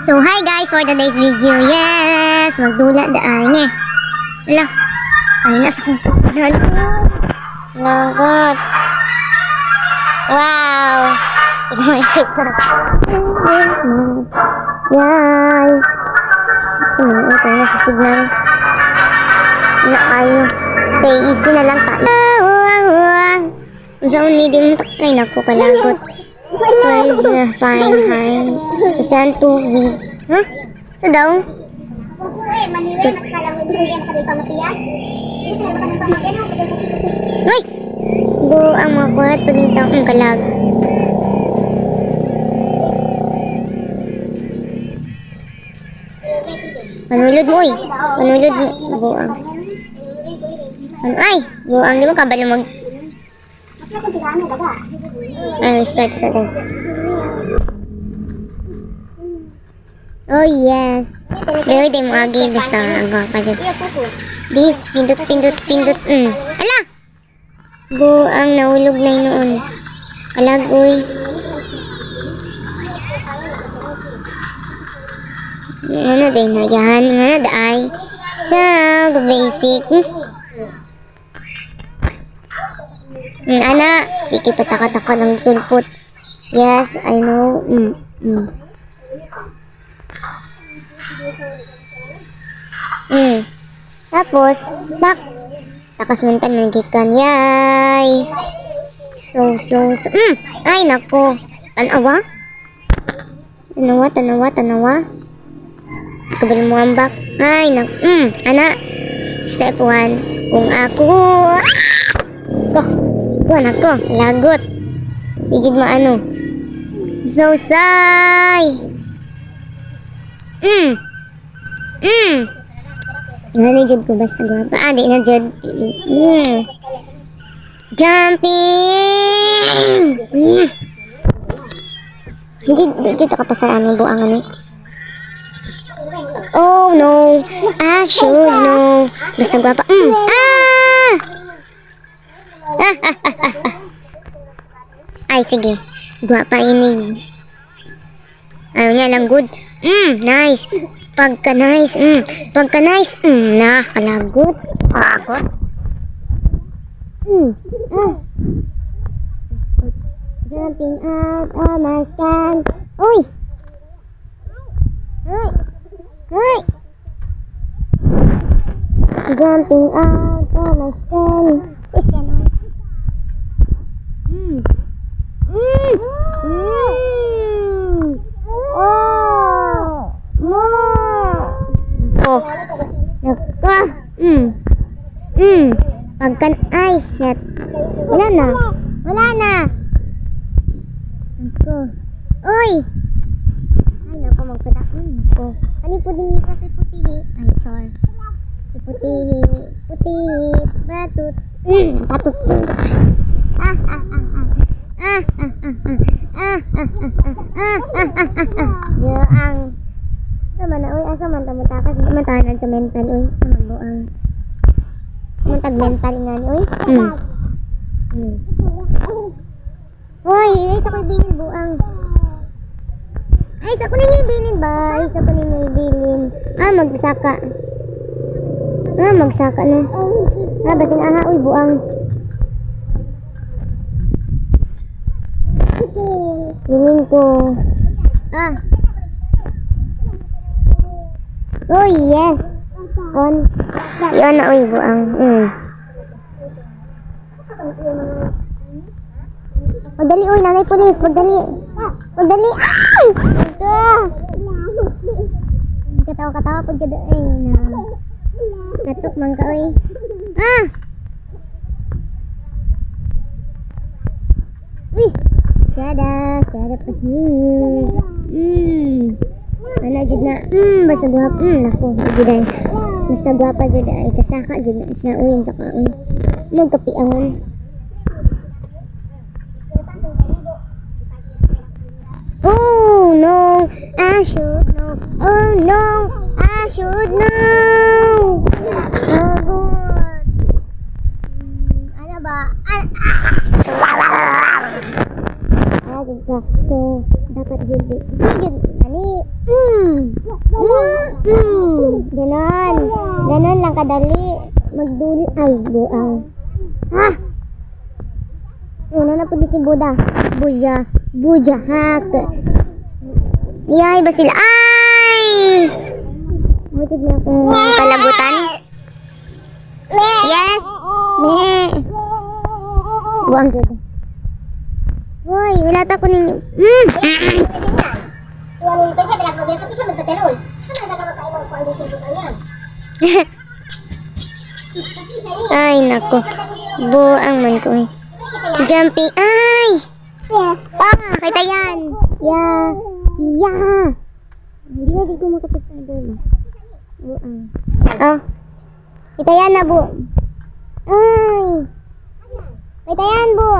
So, hi guys, for today's video. Yes! Magdula daan eh. Wala. Ay, nasa kong sukunan. Lagot. Wow! Yay! Sumunod ko na sa signal. Wala kayo. Okay, easy na lang tayo. Unsa ni di mo ay naku kalagot. Where's fine high? Saan to with? Huh? Sa daw? Uy! Bu ang mga kurat puning taong ang kalag. Panulod mo, uy. Panulod mo. Buang. Ano ay? Buang di mo kabalo mag. Ay, start sa din. Oh, yes. Pero di mo agi basta ang gwapa dyan. This, pindot, pindot, pindot. Ala! Buang nahulog na noon. Kalag, uy. Ano din na yan? Ano da ay? So, basic. Ana, di kita taka-taka ng sulpot. Yes, I know. Tapos, back. Takas mental ng gikan. Yay! So, so, so. Ay, nako. Tanawa? Tanawa, tanawa, tanawa. Kabalo mo ang back. Ay, nak. Ana. Step 1. Kung ako. Ah! Ko. Ko, nako. Lagot. Bigid mo ano. So, say. Ano jud ko basta gwapa. Ah, di na jud. Jumping! Hindi, di kita kapasar ano buang ani. Oh no, I should know. Basta gwapa. Ah! Ah, ah, ah, ah, ah. Ay, sige. Gwapa ining. Ayaw niya lang good. Nice. Pagka nice. Pagka nice. Na, kalagot. Kalagot. Ah. Jumping out of my skin. Uy! Uy! Uy! Jumping out of my skin. Skin, uy. Oh! Mo! Oh! Naka! Pagka... Ay, shit. Wala na. Wala na. Nako. Uy! Ay, nako, magpada. Nako. Ano po din kasi putihi? Ay, char. Si putihi. Putihi. Batut. Batut. Ah, ah, ah, ah. Ah, ah, ah, ah. Ah, ah, ah, ah. Ah, ah, ah, ah, ah. Diyo ang... Tama na, uy. Asa man tamo takas? Hindi man tahanan sa mental, uy. Tama buang. Muntag mental nga ni, uy. Uy, ay, sa ko ibilin, buang. Ay, sa ko ninyo ibilin ba? Ay, sa ko ninyo ibilin. Ah, magsaka. Ah, magsaka no. Ah, basing aha, uy, buang. Bilin ko. Ah. Oh, yes. On. Iyon na, uy, buang. Magdali, uy, nanay pulis. Magdali. Magdali. Ay! Ito. Katawa-katawa pag kada, ay, na. Katok man ka, uy. Ah! Uy! Shada, shada pas niyo. Ano, jud na. Basta guwapa. Naku, jud ay. Basta guwapa jud ay. Kasaka jud na siya. Uy, saka, uy. Magkapiangon. Oh no, I should know. Oh no, I should know. Oh good. Ano ba? Ah! Ah, jud ka. So, dapat jud di. Di jud. Ani. kadali. Magdul ay buang. Ha? Una na po di si Buddha. Buja. Buja hack. Yay, ba sila? Ay! Mutid na akong kalagutan. Yes! Ne. Buang jud. Hoy, wala ta ko ninyo. Ay, nako. Buang man ko eh. Jumping. Ay! Ah, kita yan. Yeah. Yeah. Hindi na di ko makapag-order ba? Buang. Ah. Kita yan na, bu. Ay. Kita yan, bu.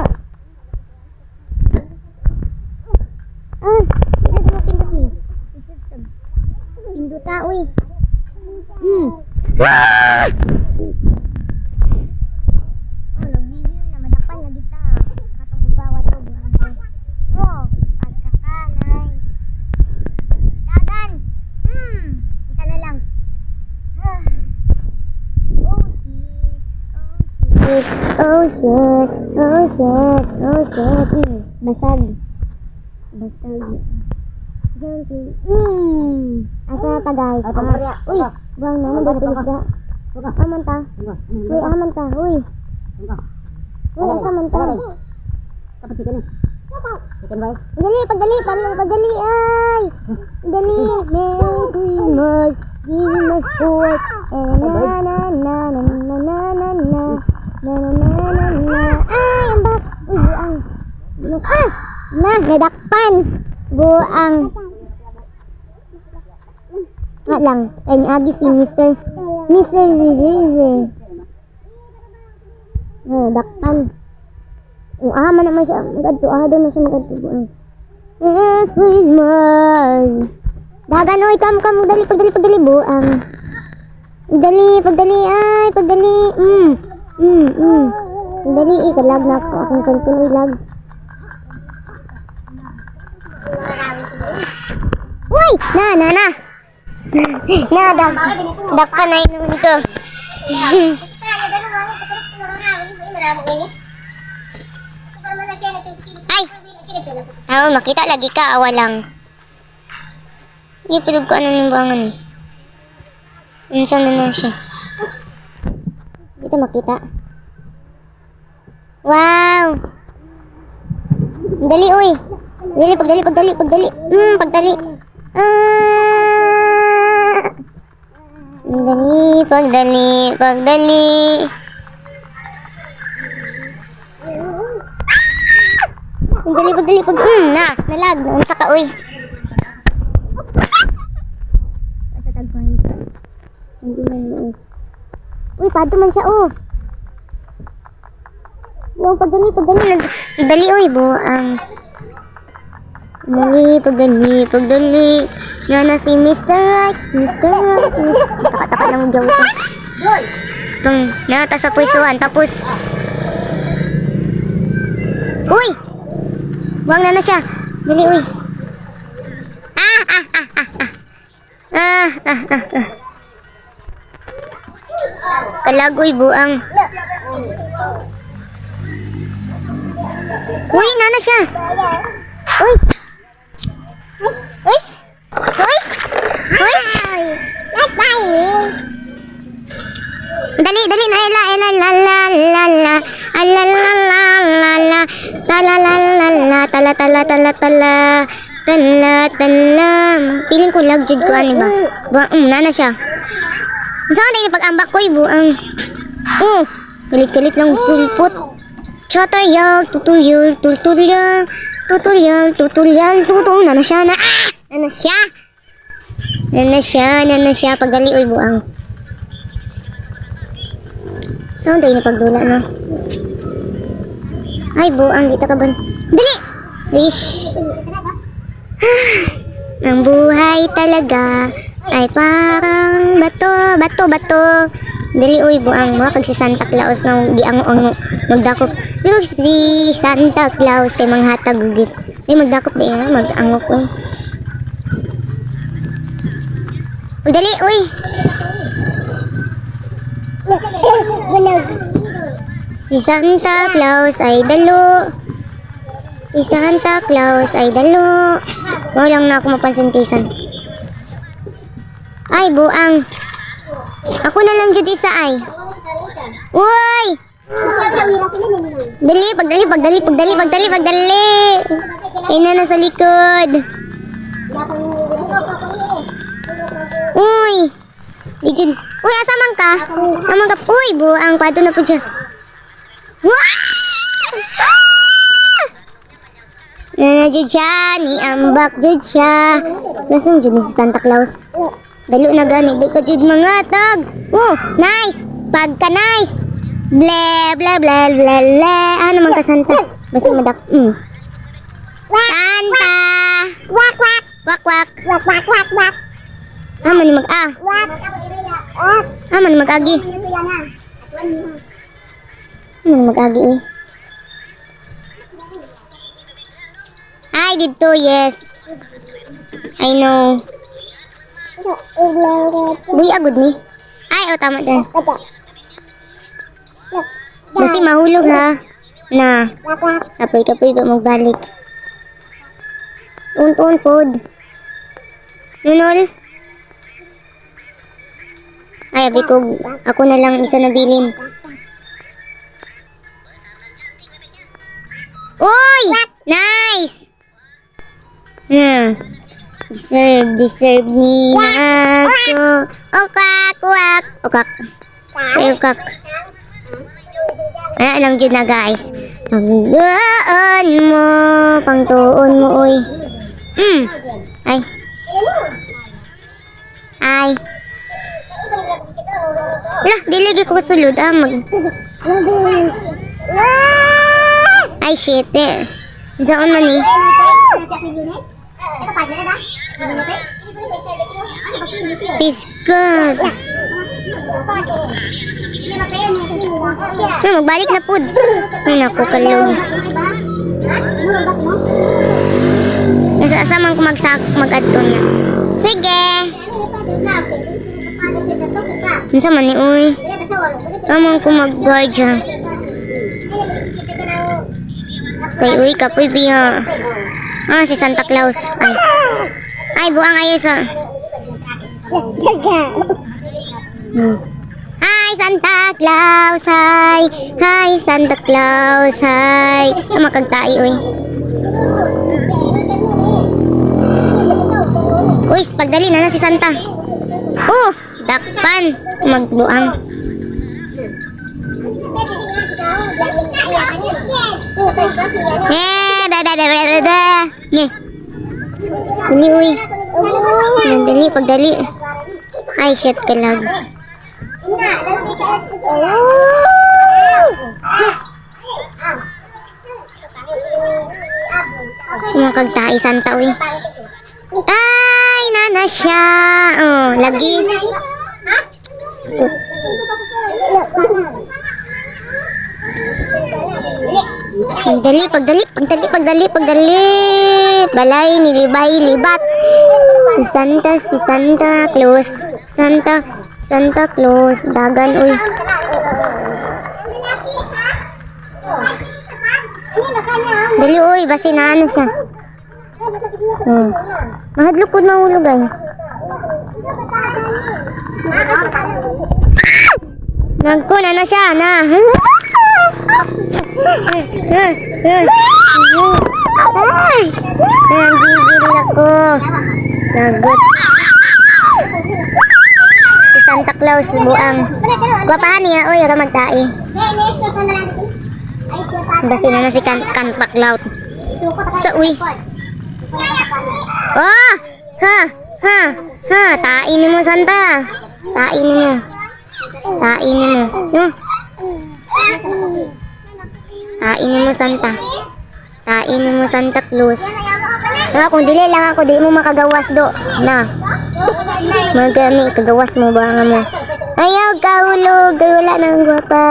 Ay, hindi na di mo pindot ni. Isip-sab. Pinduta, uy. Oh, nagbibiw na madakpan na kita. Katong ubawa to, buang to. Oh, pagkakanay. Dagan. Isa na lang. Ah. Oh shit. Oh shit. Oh shit. Oh shit. Oh shit. Basag. Basag. Jumping. Asa na ta, guys? Ah, uy, buang naman ba tulis da? Aman ta. Uy, aman ta. Uy. Uy, asa man ta? Dali, pagdali, pagdali, pagdali, ay! Dali, Merry Christmas, give me fork, and na na na na na na na na na na na na na, ay, ang bak, uy, buang, ah, na, nadakpan, buang, nga lang, ay, niagi si Mr. ZZZ, dakpan, ah, man naman siya, magadto, ah, doon na siya magadto, buang. Eh, Christmas. Dagan, oy, kam, kam, dali, pagdali, pagdali, buang. Dali, pagdali, ay, pagdali. Dali, eh, kalag na ako. Akong cellphone, uy, lag. Uy! Na, na, na. Na, dakpan na inuun ko. Ay! Oo, makita lagi ka, awa lang. Hindi pa ko ano ng buwangan eh. Unsa na na siya. Dito makita. Wow! Dali, uy! Dali, pagdali, pagdali, pagdali. Pagdali. Ah! Dali, pagdali, pagdali. Pagdali, pagdali, pag... Na, nalag. Unsa ka, uy. Sa tagpuan. Hindi man, uy. Uy, pato man siya, oh. Wow, pagdali, pagdali. Dali, uy, buang. Dali, pagdali, pagdali. Yan na si Mr. Right, Mr. Right. Taka-taka lang ang jaw ko. Nung nata sa pwestuhan, tapos... Uy! Buang na na siya. Dali, uy. Ah, ah, ah, ah, ah. Ah, ah, ah, ah. Kalagoy, buang. Uy, nana siya. Uy. Uy. Uy. Uy. Dali, dali na, ela, ela, la, la, la, la. Ala, la, la, la, la. Ta, la, la, la, la. Tala, tala, tala, tala. Tala, tala. Piling ko lag jud ko ani ba? Buang, nana siya. Saan na pag-ambak ko, buang. Oh, kalit-kalit lang sulpot. Tutorial, tutorial, tutorial, tutorial, tutorial, tutorial, nana siya na, ah! Nana siya! Nana siya, nana siya, pagdali, uy, buang. Saan tayo na pagdula, no? Ay, buang, dito ka ba? Dali! Ish! Ang buhay talaga ay parang bato, bato, bato. Dali, uy, buang mo kag si Santa Claus nga giango-ango magdakop. Dili si Santa Claus kay manghatag og gift. Di magdakop di nga mag-angok uy. Uy, dali, uy. Gulag. Si Santa Claus ay dalo. Si Santa Claus ay dalo. Wala lang na ako mapansin kay Santa. Ay, buang. Ako na lang jud isa ay. Uy! Dali, pagdali, pagdali, pagdali, pagdali, pagdali. Ay na, nasa likod. Uy! Di jud. Uy, asa man ka? Asa man ka? Uy, buang pato na po siya. Wah! Ah! Na jud siya, ni ambak jud siya. Nasaan jud ni si Santa Claus? Dalo na gani, di ka jud mga tag. Oh, nice! Pagka nice! Ble, ble, ble, ble, ble. Ano man ka, Santa? Basta madak. Santa! Wak, wak! Wak, wak! Wak, wak, wak, wak! Ah, man mag ah. Ah, man mag-agi. Ah, man mag-agi eh. Ay, dito, yes. I know. Buy agad ni. Ay, oh, tama din. Basi mahulog ha. Na. Kapoy, kapoy ba magbalik. Unton pod. Nunol. Ay, abi ko, ako na lang isa na bilin. Uy! Nice! Deserve, deserve ni ako. Okak, wak. Okak. Ay, okak. Ay, alam dyan na, guys. Pangtuon mo. Pangtuon mo, uy. Ay. Ay. Lah, dili gyud ko sulod ah mag. Ay, shit eh. Saan man ni? Piskat. No, magbalik na pud. Ay, naku, kalong. Nasa asa man ko magsak mag-adto niya. Sige. Unsa man ni uy? Amo ko mag-guard siya. Kay uy kapoy biya. Ah, si Santa Claus. Ay. Ay, buang ayo sa. Hi, Santa Claus, hi. Hi, Santa Claus, hi. Ah, makagtai, uy. Uy, pagdali na na si Santa. Oh, dakpan. Magbuang. Eh, da da da da da da. Nye. Dali, uy. Dali, pagdali. Ay, shit ka lang. Makagtai Santa, uy. Ay, nana siya. Oh, lagi. Scoot. Pagdali, pagdali, pagdali, pagdali, pagdali. Balay, nilibay, libat. Si Santa Claus. Santa, Santa Claus. Dagan, uy. Dali, uy. Basi na ano siya. Mahadlok ko mahulog ay. Nagkun, ano siya, na. Ay! Nanggigil ako. Nagot. Si Santa Claus, buang. Gwapahan niya, uy, ora magtae. Basi na na si Kan Kanpaklaut. Sa uy. Ah! Ha! Ha! Ha! Tain mo, Santa. Tain mo. Tain mo. No. Tain mo, Santa. Tain mo, Santa Claus. Ah, kung dili lang ako, di mo makagawas do. Na. Magani, kagawas mo ba nga mo? Ayaw, kahulog. Wala nang gwapa.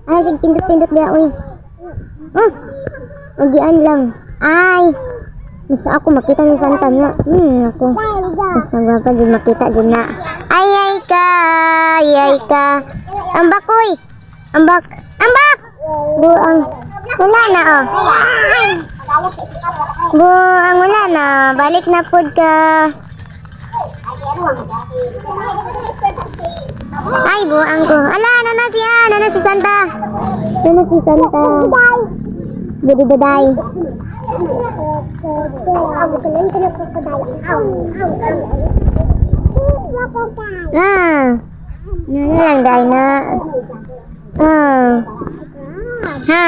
Ay, sige, pindot-pindot niya, uy. Oh, magian lang. Ay. Basta ako makita ni Santa niya. Ako. Basta gwapa jud makita jud na. Ay ay ka, ay ay ka. Ambak oy. Ambak. Ambak. Buang. Wala na oh. Buang wala na. Balik na pud ka. Ay, buang ko. Ala, nana siya. Nana si Santa. Nana si Santa. Budi daday. Ah. Nana lang day na. Ah. Ha.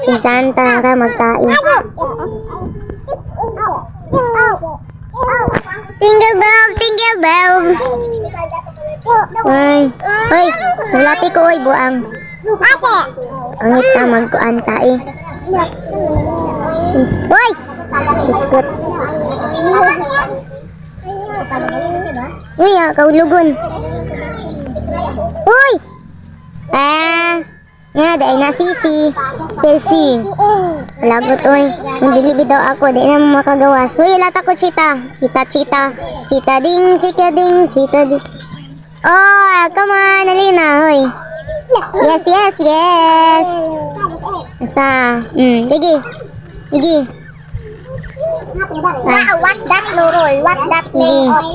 Si Santa ka magtain. Jingle bell, jingle bell. Ay, ay, hulati ko oy buang. Angit na magkuan tae. Uy! Biskot. Uy, ah, kaulugon. Uy! Ah, nga, dahil na sisi. Sisi. Lagot, uy. Magdili bitaw ako, di na mo makagawas. Uy, lata ko, chita. Chita, chita. Chita ding, chika ding, chita ding. Oh, come on, alina, uy. Yes. Basta, sige. Sige. Ah, what that Nurul? What that name of?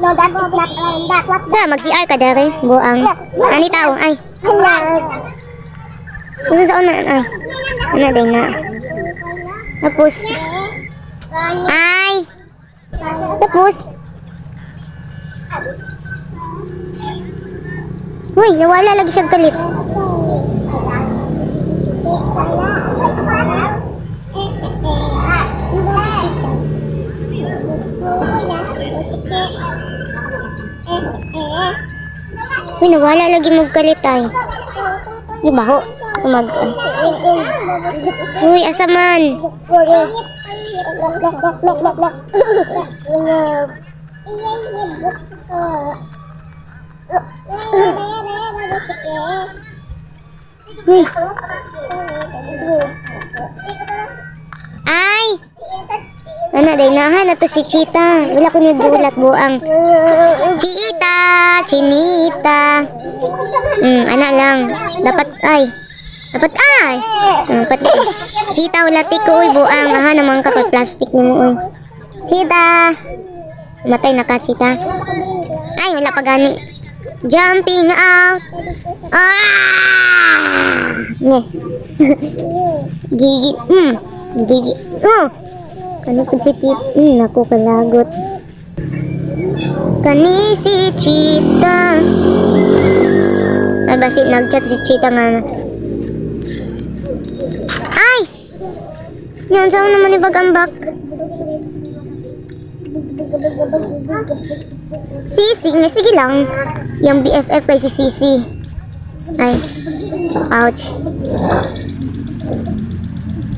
No, that is not that. What Sa, mag-CR ka dere, buang. Ani tao, ay. Susunod sa una, ay. Ano din na. Tapos, ay. Tapos, uy, nawala lagi siyang kalit. Uy, nawala lagi magkalit ay. Di baho. Mag. Uy, asa man? Uy. Ay! Ano, day na na to si Chita. Wala ko nagulat buang. Chiita! Chinita! Ana lang. Dapat, ay. Dapat, ay! Pati. Chita, wala ti ko, uy, buang. Aha, naman ka plastic nimo, uy. Chita! Matay na ka, Chita. Ay, wala pa gani. Jumping out! Ah! Ne. Gigi. Gigi. Oh! Kani pud si Kit. Naku, kalagot. Kani si Chita. Ay, basi nag-chat si Chita nga. Ay! Yan, saan naman ibag-ambak? Sisi, nga, sige lang. Yung BFF kay si Sisi. Ay. Ouch.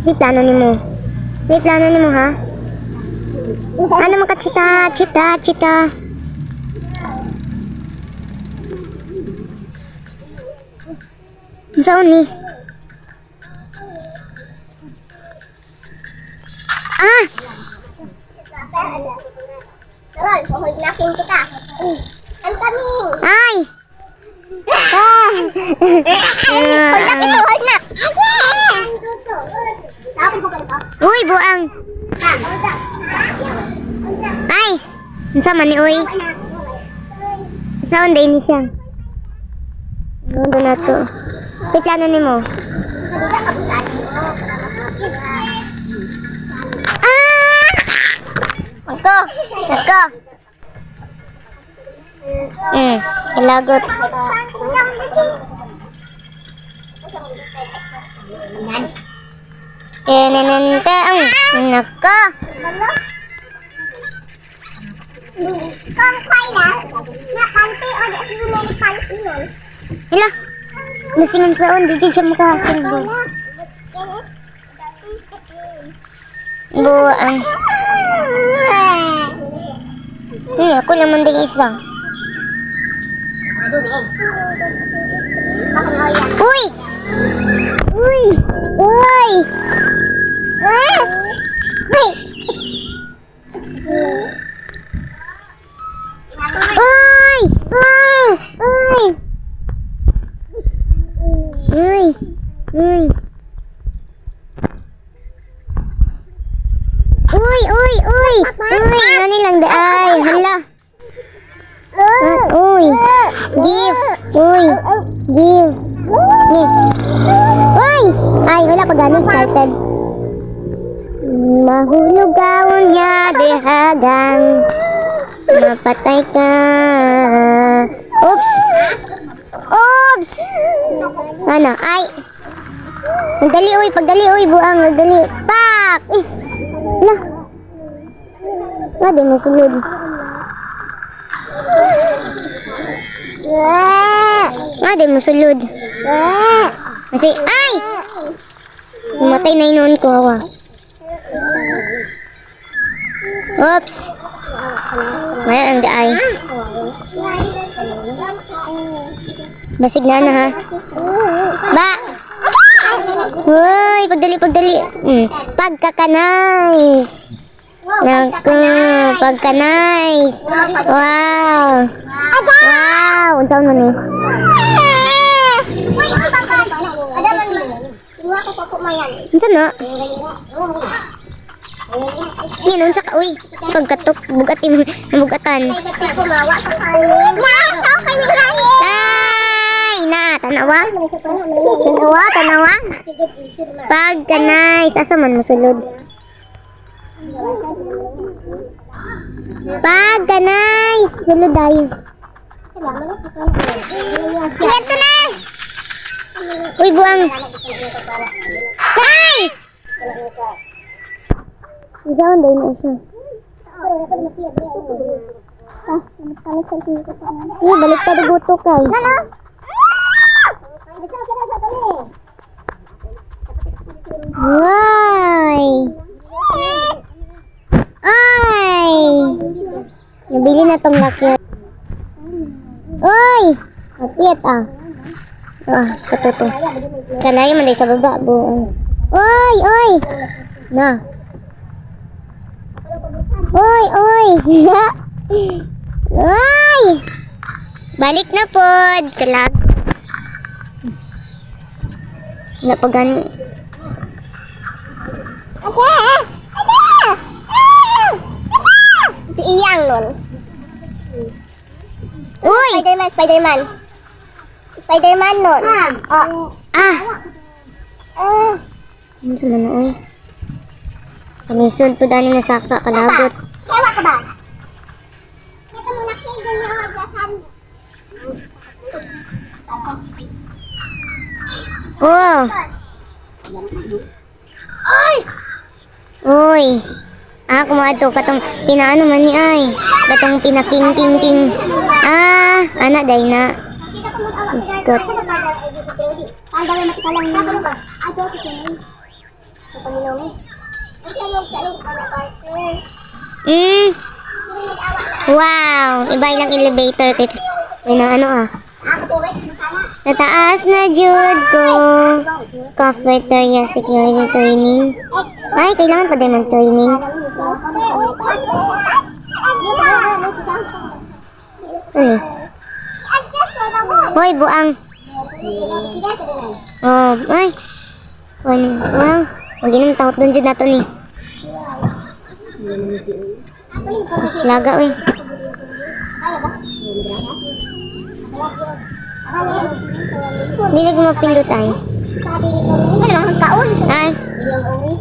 Si plano ni mo. Si plano ni mo, ha? Ano man ka, Chita? Chita, Chita. Saan ni? Ah! Rol, huhugnakin kita. I'm coming! Ay! Ah! Hugnakin mo, hugnak! Uy, buang! Ay! Unsa man ni uy? Saan day ni siya? Mundo na to. Sa plano nimo? Ah! Ako! Ako! Ilagot. Tenenente ang nako. Kung kwala, na panty o di ako may panty nun. Hala. Musingan saon di jud siya makasulbo. Buang. Ako naman ding isa. Uy! Uy! Uy! Ah! Uy! Uy! Uy! Uy! Uy! Uy! Uy! Uy! Uy! Uy! Ano lang di ay? Hala! Ah, uy! Give! Uy! Give! Ni! Uy! Ay, wala pa gani. Excited. Mahulog ka unya dihagang. Mapatay ka. Oops! Oops! Ano? Ay! Nagdali, uy! Pagdali, uy! Buang! Nagdali! Pak! Eh! Na! Nga, di mo sulod. Nga, di mo sulod. Kasi, ay! Umatay na inoon ko, awa. Oops! Ngayon, ang ay. Basig na na, ha? Ba! Uy, pagdali, pagdali. Pagkaka-nice. Naku, pagka-nice. Wow. Wow, unsaon man ni? Uy, uy, bangkan. Ada man man. Kinuha ko pa po mayan. Unsa na? Yan, unsa ka, uy. Pagkatok, bugat imong bugatan. Ay, dati ko mawa pa sa Ay, na, tanawa. Tanawa, tanawa. Pagka-nice. Asa man mosulod? Pagka-nice. Sulod tayo. Ito na! Uy, buang. Ay! Ikaw, hindi na siya. Uy, balik ta duguto kay. Uy! Ay! Nabili na tong lakyat. Uy! Lakyat ah. Ah, ito to. Kanayo man day sa baba, buong. Uy! Uy! Na. Uy! Uy! Uy! Balik na pod. Kalag. Wala pa gani. Si Iyang nun. Uy! Spider-Man, Spider-Man. Spider-Man nun. Oh. Ah! Ah. Ano sila na, uy? Kanisod po dani mo saka, kalabot. Kawa ka ba? Ito muna kay ganyan ang adyasan. Oh! Ay! Uy! Ah, kumato katong pinaano man ni ay. Katong pinaking king king. Ah, ana day na. Iskot. Wow, iba ilang elevator kay may na ano ah. Nataas na jud ko. Cafeteria security training. Ay, kailangan pa din mag-training. Saan eh? Hoy, buang. Oh, ay. Ano? Wow. Huwag ginang tawot doon dyan nato ni. Laga, uy. Hindi lagi mapindot ay. Ano ang kaon? Ay.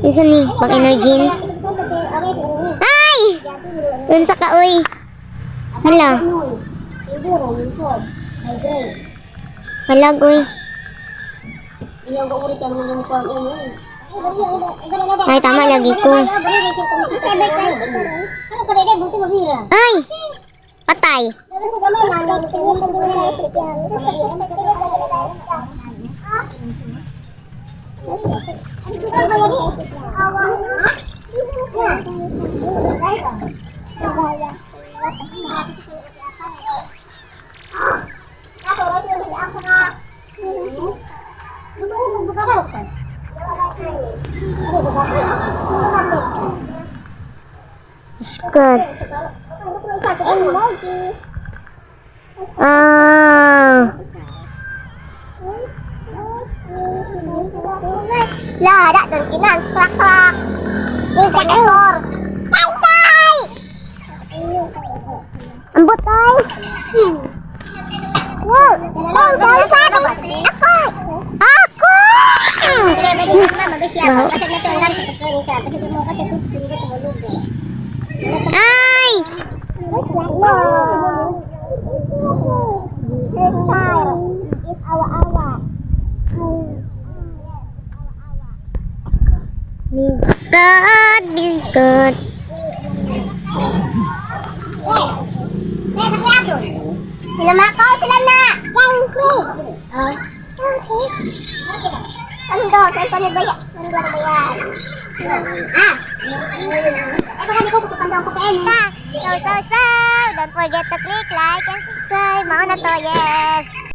Isa ni, pang energy. Ay! Dun sa kaoy. Hala. Halag, uy. Ay, tama lagi ko. Ay! Patay. Biskot. Emoji. Ah. Lah, dak don kinan klak klak. Dinosaur. Tai tai. Ambot ay. Wow, wow, wow, ako. Ako! Ay! No. This time is awa-awa. Biskot, biskot. Sinamakaw sila na! Yanki! Oh. Yanki? Sando, saan pa ba yan? Sando ba yan? Ah! Eh, baka di ko pupandang ko kayo. So, so, so, don't forget to click like and subscribe. Mao na to, yes.